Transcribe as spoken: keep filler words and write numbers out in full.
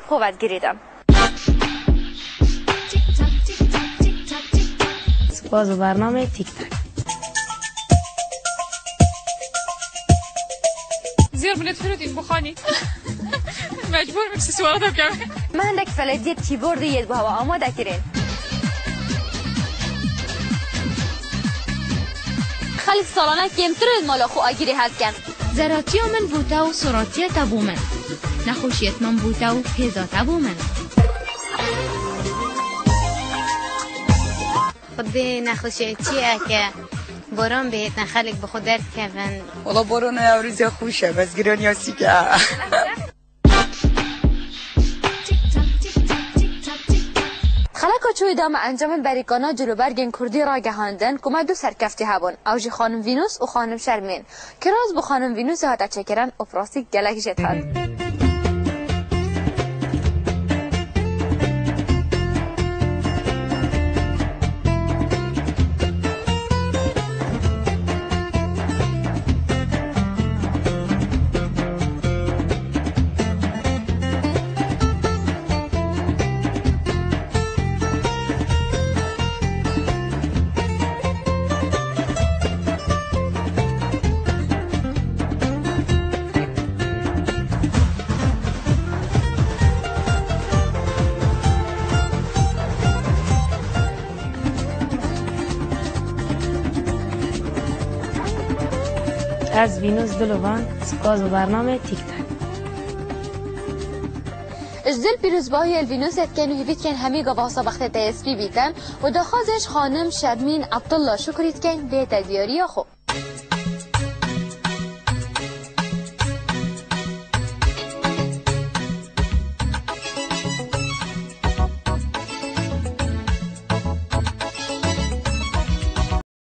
Xwe vedgirî de. Spas bo bernamê Tik Tak. Zêr min ê difirotin bo xanî. Mecbûr im îkî sî were de bikem. Me hindek felediyê kîbordê yê bo hewa amade kirin. Xelk salane kêmtir li mala xwe agirê hevdikin. Zeratiya min bo te û soratiya te bo min. Nexweşiyet min bo te û hêza te bo min. Xwedê nexweşiyetiyeke boran bihêtin, xelk bi xwe derdikevin. Wala borana ewrî zê xweş e, bes giraniya sîk e. Xeleka çûyî da me encamên berîkana cilûbergên kurdî ragihandin ku me du serkeftî hebûn, ew jî xanim Vînûs û xanim Şermîn. Kiraz bi xanim Vînûsê hate çêkirin û bi rastî gelek jê dihat. Ez Vînûs Dilovan, spas bo bernamê Tik Tak. Ji dil pîrozbahiyê li Vînûsê dikin û hêvî dikin hemî gava wisa bextê te yê spî bîtin û daxwazê ji xanim Şermîn Ebdullah Şukrî dikin bihête diyariya xwe.